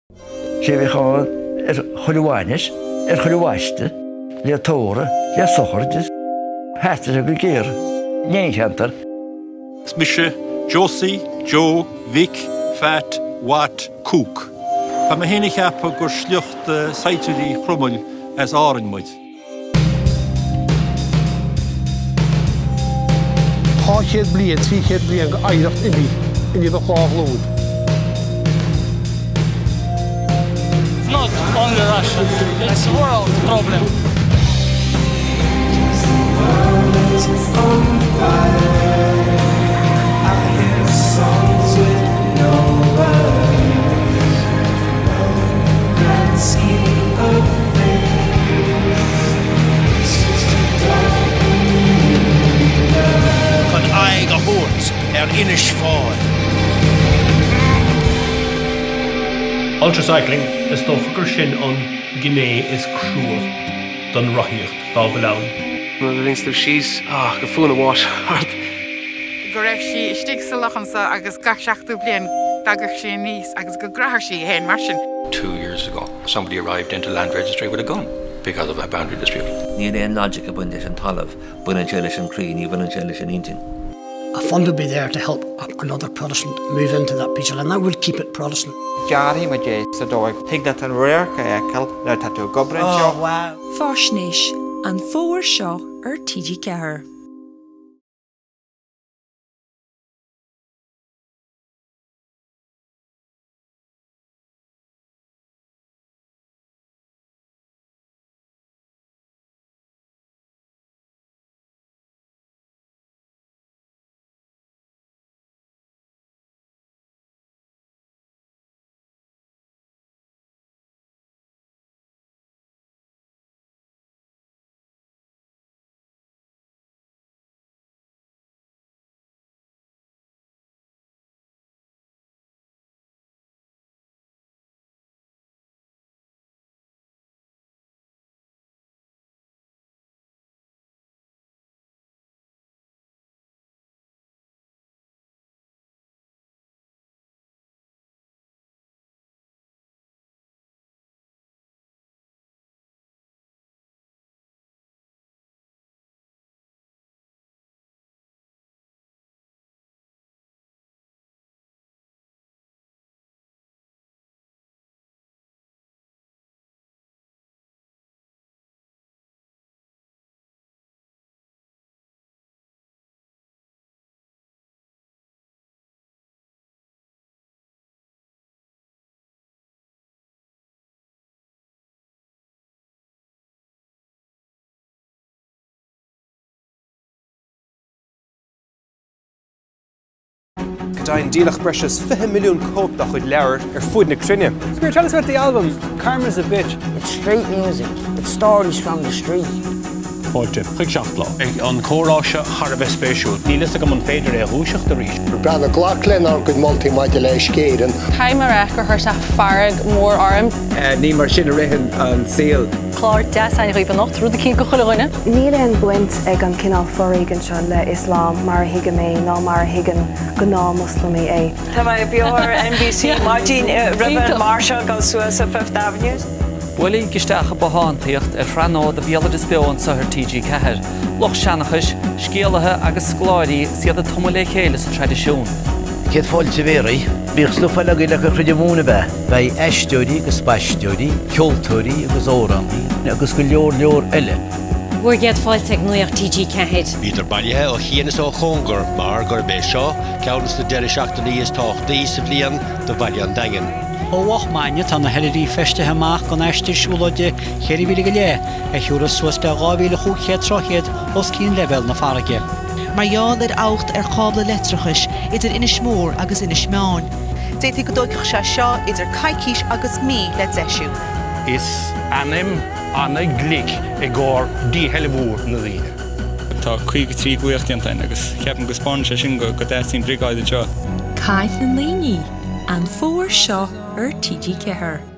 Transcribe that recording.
Sé a bheadh ann ar chuile bhainis, ar chuile bhaisteadh, le tórramh, le sochraid, theastaigh sé go géar in aon cheantar. Is mise Josie Joe Mhic Phat Watt Cooke. Tá mé féin ag ceapadh gur sliocht saighdiúirí Chromail as Árainn muid. 200 bliain, 300 bliain de oidhreacht imithe in imeacht dhá ghlúin. It's not only Russia, it's world problem. Chun aghaidh a thabhairt ar Inis Fáil. Ultracycling, is dócha gur sin an gné is crua den rothaíocht dá bhfuil ann. Nuair a bhíonns tú síos, ah, go fuath na bháis ort. Go raibh sí istigh sa loch anso agus gach seachtú bliain dtagadh sí aníos agus go gcroitheadh sí í fhéin mar sin. Two years ago somebody arrived into Land Registry with a gun because of a boundary dispute. Níl aon logic ag baint leis an talamh, baineann sé leis an croí, ní bhaineann sé leis an intinn. A fund would be there to help another Protestant move into that piece of land. That would keep it Protestant. Dearfaidh muid é sa dóigh. Tig leat an radharc a fheiceáil nuair atá tú ag obair anseo. Oh wow. Faisnéis, an fómhar seo ar TG4. Go deimhin, díoladh breis is 20 milliún cóip dá chuid leabhar ar fud na cruinne. So tell us about the album, Karma's a Bitch. It's street music, it's stories from the street. Fáilte chuig Seacht Lá. Beidh an comhrá seo thar a bheith spéisiúil. Níl fhios agam an féidir é a dhúiseacht arís. Breathnaigh, glac lenár gcuid moltaí maidir le Uisce Éireann. Caithfidh mé a rá gur chuir sé fearg mór orm. Ní mar sin a ritheann an saol. Clár deas againn dhaoibh anocht, rud eicínt do chuile dhuine. Níl aon bhaint ag an cineál foréigin seo le Ioslam mar a thuigim é ná mar a thuigeann gnáth-Mhoslamaigh é. Tá mé beo ar NBC maidin roimh an máirseáil dul suas ar Fifth Avenue. Buailigí isteach i bbothántaíocht ar shraith nua de Bhéaloideas Beo anseo ar TG4. Lucht seanchais, scéalaithe agus scoláirí is iad ag tumadh le chéile sa traidisiún. Céad fáilte bhéarfaidh. Bíodh stuif eile agaibh le cur chuid an mhúin ab ea? Beidh aisteoirí agus spaisteoirí, ceoltóirí agus amhránaí agus go leor leor eile. Bhur gcéad fáilte ag Nuacht TG4. Bhíodar bailithe ó chian is ó chóngar mar gurb é seo ceann de na deireadh seachtainí is tábhachtaí sa bhliain do bhaile an Daingin. Ó Mhoch Maidne tá na hoilithrigh feistithe amach don aistear siúlóide cheithre mhíle go leith a thiúrfas suas le 2,500 troithead os cionn leibhéal na farraige. Mar gheall ar fhabht ar chábla leictreachais idir Inis Mór agus Inis Meáin. D'fhéadfaí go dtógfadh sé seo idir coicís agus mí le deisiú. Is ainm an-ghlic i gcomhair díshealbhú na ndaoine. Tá 53 glaoch déanta againn agus ceapaim go spáineann sé sin go dteastaíonn briogáid anseo. Cath na ndaoine, an fómhar seo ar TG4.